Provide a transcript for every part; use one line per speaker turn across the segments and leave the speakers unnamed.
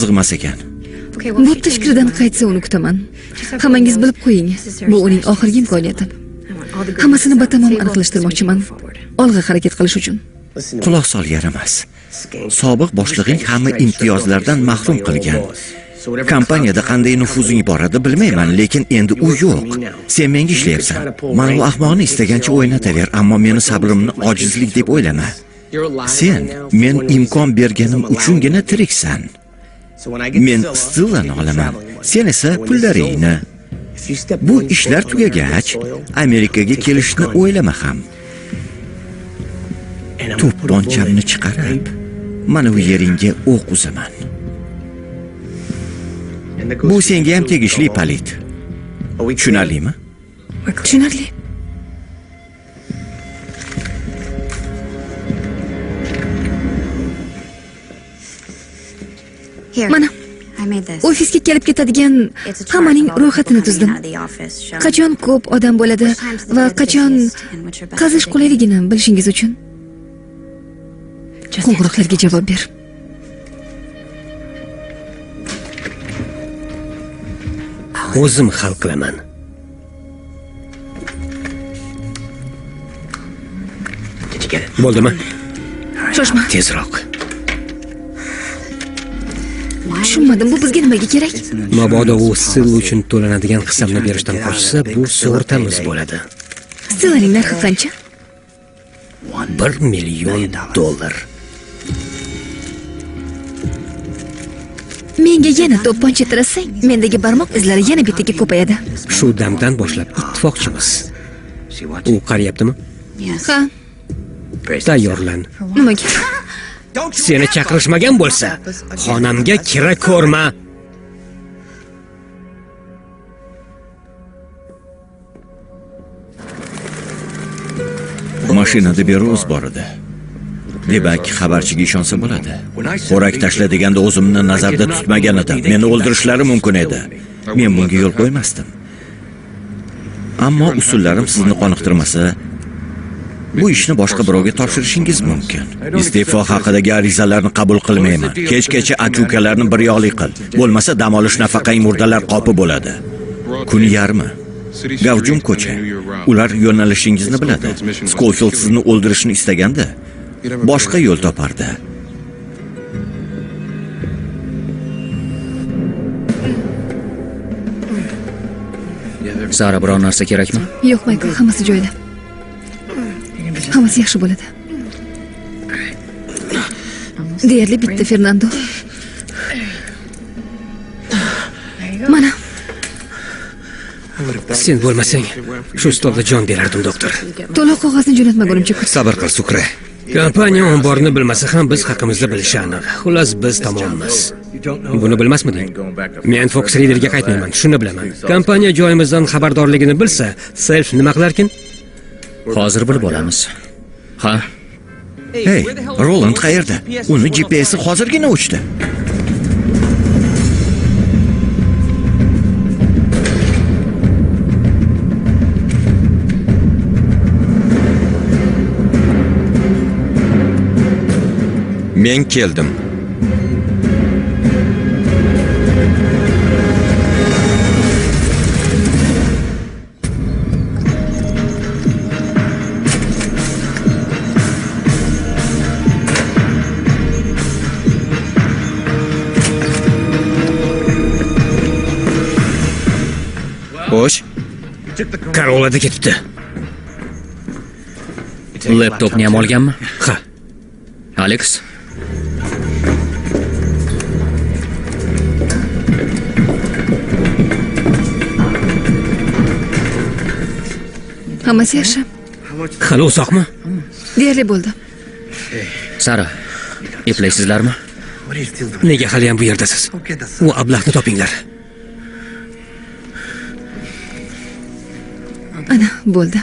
Qiziqmas ekan.
Bo'pti, fikridan qaytsa uni kutaman. Hammangiz bilib qo'ying, bu uning oxirgi imkoniyati. Hammasini batamom aniqlashtirmoqchiman. Olg'a harakat qilish uchun.
Quloq sol, yaramas. Sobiq boshlig'ing hamma imtiyozlardan mahrum qilgan. Kompaniyada qanday nufuzing bor edi bilmayman, lekin endi u yo'q. Sen menga ishlayapsan. Mana bu ahmoqni istagancha o'ynataver, ammo meni sabrimni ojizlik deb o'ylama. Sen men imkon berganim uchungina tiriksan. Men Stillani olaman, sen esa pullaringni. Bu ishlar tugagach, Amerikaga kelishni o'ylama ham. To'pponchamni chiqarib, mana bu yeringga o'q uzaman. Bu senga ham tegishli, Palit. Tushunarlimi?
Tushunarli. Mana, ofisga kelib ketadigan hammaning ro'yxatini tuzdim. Qachon ko'p odam bo'ladi va qachon qazish qulayligini bilishingiz uchun. Qo'ng'iroqlarga javob ber.
O'zim hal qilaman. Bo'ldimi?
Shoshma.
Tezroq.
Tushunmadim, bu bizga nimaga kerak?
Mabodo u Silla uchun to'lanadigan hissamni berishdan qochsa, bu sug'urtamiz bo'ladi.
Stillaning narxi qancha?
1 million dollar.
Menga yana to'pponcha tirasang, mendagi barmoq izlari yana bittaga ko'payadi.
Shu damdan boshlab ittifoqchimiz. U qarayaptimi?
Ha,
Tayyorlan.
nimaga?
Seni chaqirishmagan bo'lsa, xonamga kira ko'rma.
Mashinada Beruz bor edi. Demak, xabarchiga ishonsa bo'ladi. Xo'rak tashla deganda o'zimni nazarda tutmagan edim. Meni o'ldirishlari mumkin edi. Men bunga yo'l qo'ymasdim. Ammo usullarim sizni qoniqtirmasa, bu ishni boshqa birovga topshirishingiz mumkin. Iste'fo haqidagi arizalarni qabul qilmayman. Kechgacha aka-ukalarni bir yoqli qil. Bo'lmasa dam olish nafaqang murdalar qopi bo'ladi. Kun yarmi. Gavjum ko'cha. Ular yo'nalishingizni biladi. Schofield sizni o'ldirishni istaganda boshqa yo'l topardi.
Sara, biror narsa kerakmi?
Yo'q, Maykl, hammasi joyida. Hammasi yaxshi bo'ladi. Deyarli bitta, Fernando. Mana,
Sen bo'lmasang, shu stolda jon berardim, doktor.
to'lov qog'ozni jo'natmagunimcha kut.
Sabr qil, Sukre.
Kompaniya omborni bilmasa ham biz haqimizda bilishi aniq. Xullas, biz tamommiz. Buni bilmasmiding? Men Fox Riverga qaytmayman, shuni bilaman. Kompaniya joyimizdan xabardorligini bilsa, Self nima qilarkin?
Hozir bilib olamiz. Ha,
Hey, Roland qayerda? Uni GPS'i hozirgina o'chdi.
Men keldim. Xo'sh,
Corollada ketibdi.
Laptopni ham olganmi?
Ha,
Alex,
Hammasi yaxshi.
Hali uzoqmi?
Deyarli bo'ldi.
Sara, eplaysizlarmi?
Nega hali ham bu yerdasiz? U ablahni topinglar.
Ana, bo'ldi.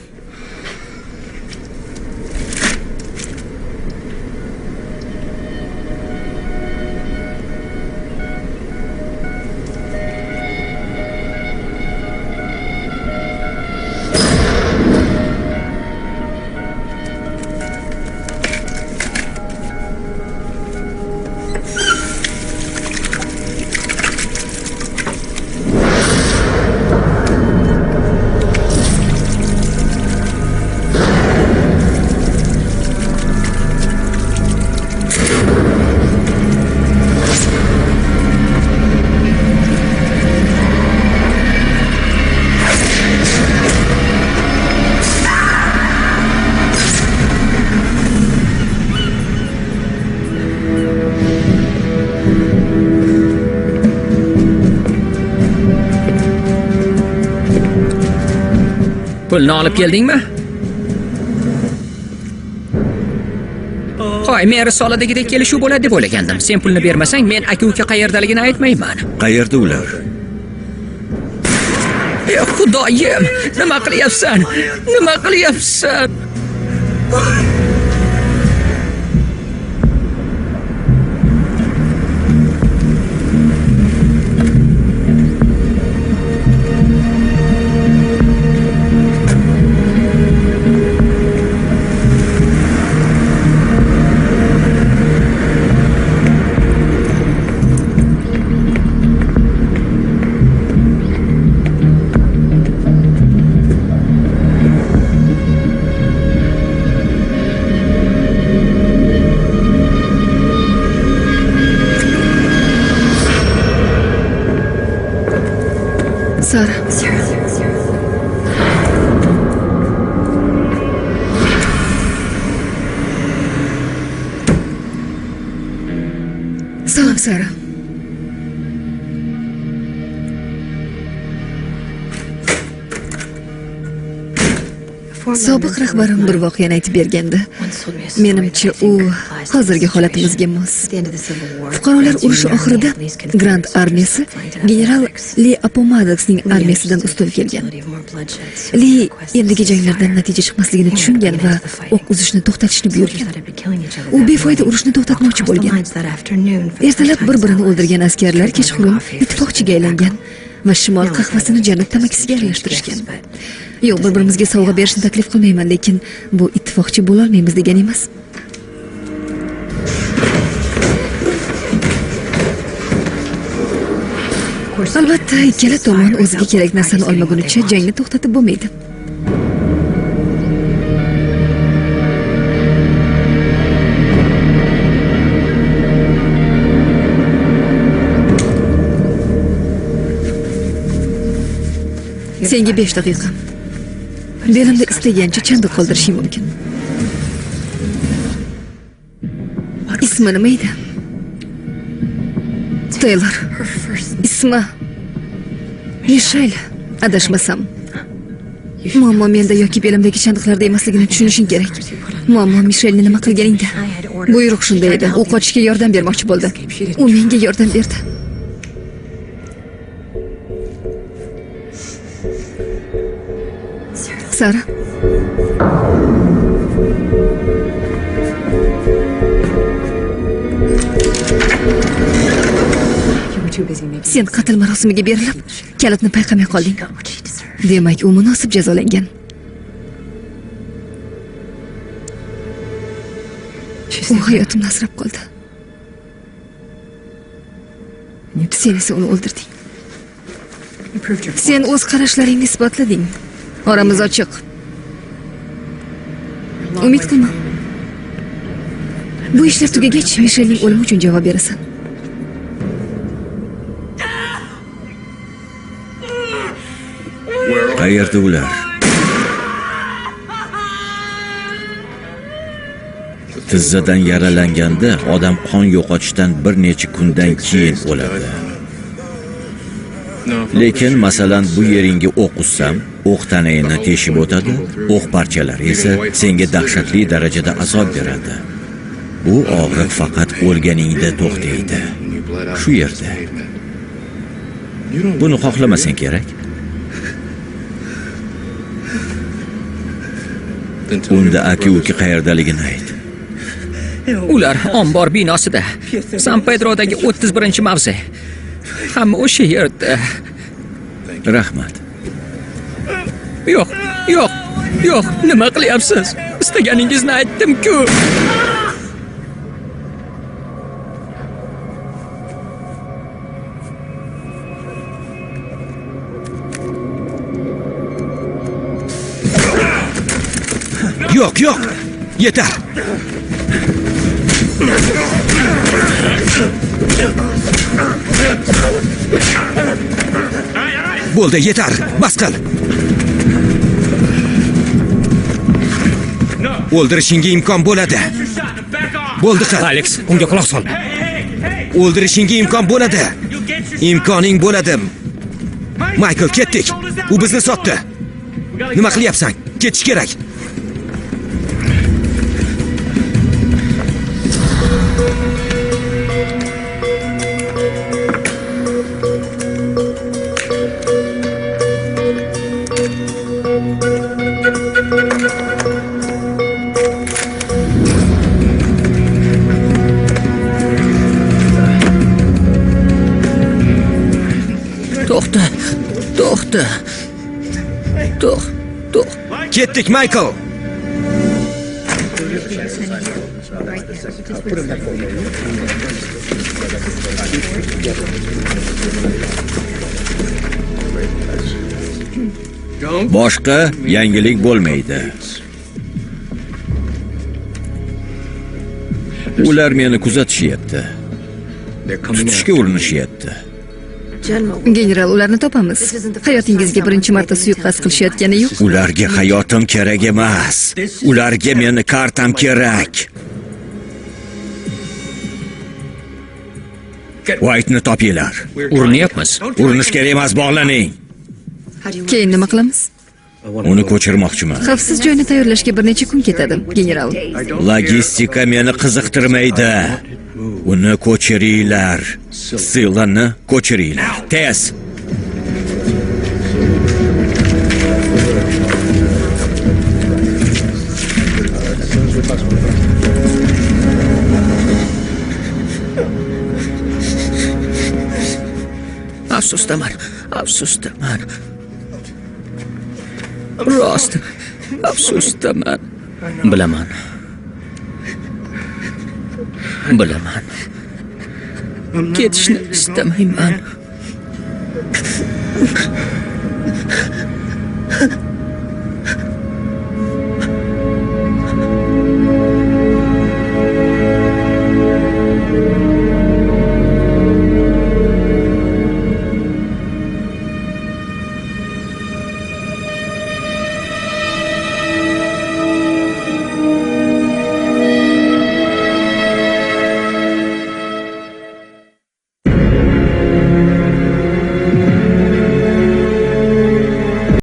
Pulni olib keldingmi? Qo'y, men risoladagidek kelishuv bo'ladi deb o'ylagandim. Sen pulni bermasang, men aka-uka qayerdaligini aytmayman.
Qayerda ular?
Ey Xudoyim, nima qilyapsan? Nima qilyapsan?
Sara. Salom, Sara. Sobiq rahbarim bir voqeani aytib bergandi. Menimcha, u hozirgi holatimizga mos. Fuqarolar urushi oxirida Grant armiyasi general Li Appomattoxning armiyasidan ustun kelgan. Li endigi janglardan natija chiqmasligini tushungan va o'q uzishni to'xtatishni buyurgan. U befoyda urushni to'xtatmoqchi bo'lgan. Ertalab bir-birini o'ldirgan askarlar kechqurun ittifoqchiga aylangan va shimol qahvasini janub tamakisiga aralashtirishgan. Yo'q, bir-birimizga sovg'a berishni taklif qilmayman, lekin bu ittifoqchi bo'lolmaymiz degani emas. Albatta, ikkala tomon o'ziga kerak narsani olmagunicha jangni to'xtatib bo'lmaydi. Senga 5 daqiqa. Belimda istagancha chandiq qoldirishing mumkin. Ismi nima edi? Taylor. Ismi Mishel, adashmasam. Muammo menda yoki belimdagi chandiqlarda emasligini tushunishing kerak. Muammo Mishelni nima qilganingda. Buyruq shunday edi. U qochishga yordam bermoqchi bo'ldi. U menga yordam berdi. Sara. Sen qatl marosimiga berilib, kalitni payqamay qolding. Demak, u munosib jazolangan. U hayotimni asrab qoldi. Sen esa uni o'ldirding. Sen o'z qarashlaringni isbotlading. Oramiz ochiq. Umid qilma. Bu ishlar tugagach, Mishelning o'limi uchun javob berasan.
Qayerda ular? Tizzadan yaralanganda odam qon yo'qotishdan bir necha kundan keyin o'ladi. Lekin masalan bu yeringga o'q uzsam, o'q tanangni teshib o'tadi, o'q parchalari esa senga dahshatli darajada azob beradi. Bu og'riq faqat o'lganingda to'xtaydi. Shu yerda. Buni xohlamasang kerak. Unda aka-uka qayerdaligini ayt.
Ular ombor binosida. San Pedrodagi 31-mavze. Hamma o'sha yerda.
Rahmat.
Yo'q, yo'q, yo'q, nima qilyapsiz? Istaganingizni aytdim-ku.
Yo'q, yo'q. Yetar. Bo'ldi, yetar. Bas qil. O'ldirishingga imkon bo'ladi. Bo'ldi qil.
Alex, unga quloq sol.
O'ldirishingga imkon bo'ladi. Imkoning bo'ladi. Michael, ketdik. U bizni sotdi. Nima qilyapsan? Ketish kerak.
To'xta. To'xta. To'x, to'x.
Ketdik, Michael.
Boshqa yangilik bo'lmaydi. Ular meni kuzatishyapti. Tutishga urinishyapti.
General, ularni topamiz. Hayotingizga birinchi marta suiqasd qilishayotgani yo'q.
Ularga hayotim kerak emas. Ularga meni kartam kerak. White'ni topinglar.
Urinyapmiz.
Urinish kerak emas, bog'laning.
Keyin nima qilamiz?
Uni ko'chirmoqchiman.
Xavfsiz joyni tayyorlashga bir necha kun ketadi, general.
Logistika meni qiziqtirmaydi. Uni ko'chiringlar. Silani ko'chiringlar. Tez.
Afsusdaman. Afsusdaman. Rost. Afsusdaman. Bilaman. Bilaman. Ketishni istamayman.